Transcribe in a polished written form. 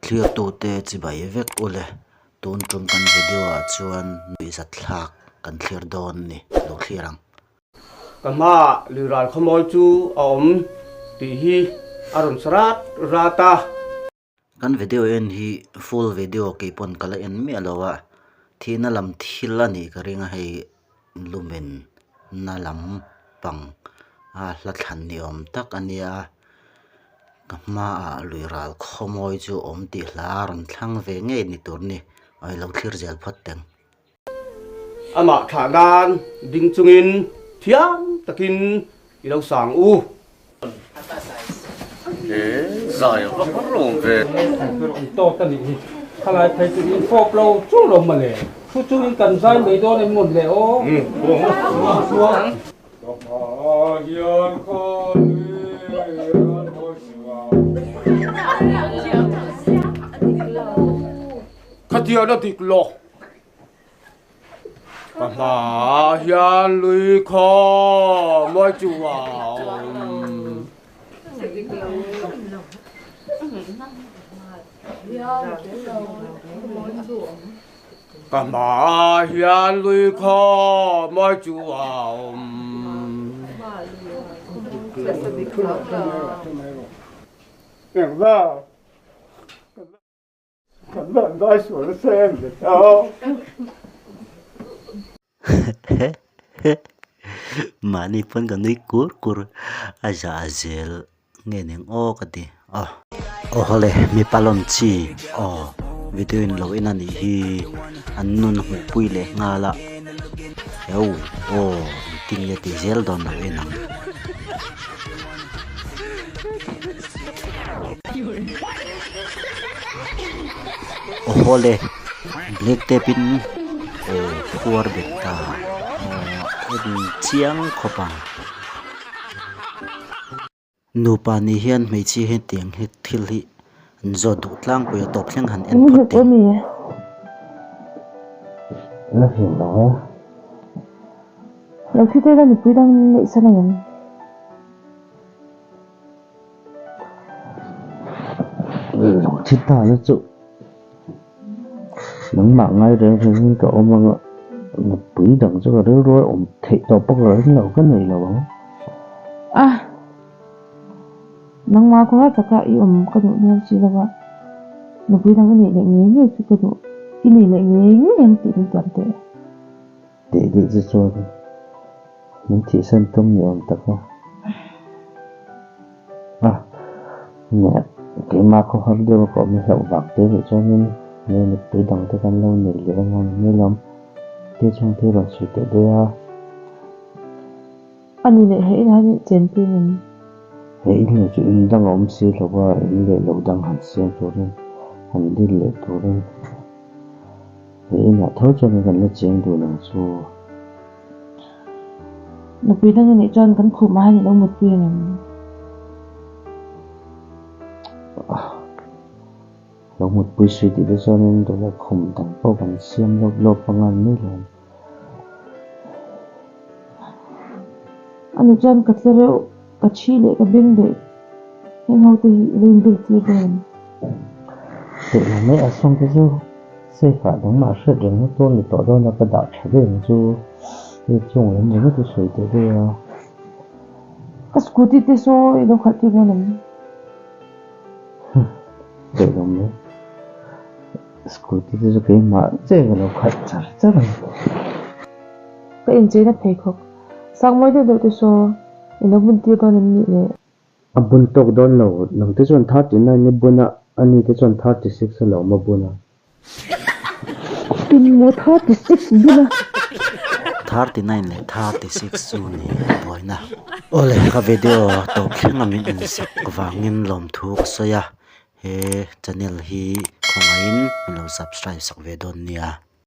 Thlirtute chibai vek ule, tun tum kan video ah chuan nuihzatthlak kan thlir dawn ni, lo thlir ang. Ka hmaah luiral khawmawi chu a awm tih hi a rawn sa rat rat a. Kan video en hi full video keipawn ka la en miah lo a, thihna lam thil a nih ka ring a hei lumen na lam pang a hla thlan ni awm tak a nia ka hmaah lui ral khawmawi chu awm tih hla a rawn thlang ve ngei ni tur a ni a lo thlir zel phawt teng. Amah thlah nan ding chungin thiam takin i lo sang u. He zai a va har awm ve. Tawt a nih hi. Khalai phei chu in fawp lo chung lo mawle. Thu chungin kan zai mai dawn em mawn le aw. Khatiang a dik lo. Ka hmaah hian lui khaw mawi chu a awm. Ka hmaah hian lui khaw mawi chu a awm. Mahni pawn ka nui kur kur a zah zel nge ning aw ka ti aw. Aw hawle mipa lawm chi aw video in lo en a nih hi an nun hmuh pui leh nghal a heu aw engtin nge tih zel dawn lo en ang. Aw le black tape in aw phuar bet ta aw en chiang khawp ang. Nupa ni hian hmeichhia hetiang hi thil hi an zawt duh tlangpui a tawp thleng han en phawt teh. Lo thi te la nupui dang neih san ang em? Lo thi ta na chu nangmah ngai reng rengin ka awm ang a, nupui dang chu ka rilru a awm theih tawh bawk lo eng lo ka nei lo ang. A, nangmah khaw taka i awm ka duh dawn si lo a, nupui dang i neih leh ngei ngei chu ka duh, i nei leh ngei ngei ang tih min tiam teh. Tih dih chu chuan min thihsan tum ni awm tak a. A, nge keimah khaw har deuh a ka awm hlauh vang te nih chuanin nge nupui dang te kan lo nei leh anga ni mai lawm te chuan thil rawn sawi teh daih a. A ni leh he in ah hian chenpui ngem? He in lo chu in dang a awm si lo a, in leh lo dang han siam turin han dil leh turin. He inah tho chuan kan la cheng dun ang chu. Nupui dang i neih chuan kan khumah hian i lo mutpui ang em? Lo mutpui sui tih te chuanin tuna khum dang pawh kan siam lawp lawp ang a ni mai lo. A nih chuan ka tle reuh, ka thi leh ka beng leh heng ho te hi i lo inbel tir dawn em? Teh lo mai a sawm te chu safe ah dangmah hriat reng na tur ni tawh dawn a ka dah tha ber ang chu hei chung lam ringawt i sawi teh daih a. Ka scooty te saw i lo khalh tir dawn em? Teh lo mai scooty te chu keimah che ka lo khalh char char ang. Ka incheina pheikhawk sangmawi deuh deuh te saw i lo bun tir dawn em nih le? A bun tawk dawn lo, nang te chuan 39 i bun a, ani te chuan 36 a lo awm a bun a. Tin maw 36 bun a? 39 leh 36 chu ni a buaina. Awle ka video tawp thleng a min insak vangin lawmthu ka sawi a, he channel hi khawngaihin min lo subscribe sak ve dawn nia.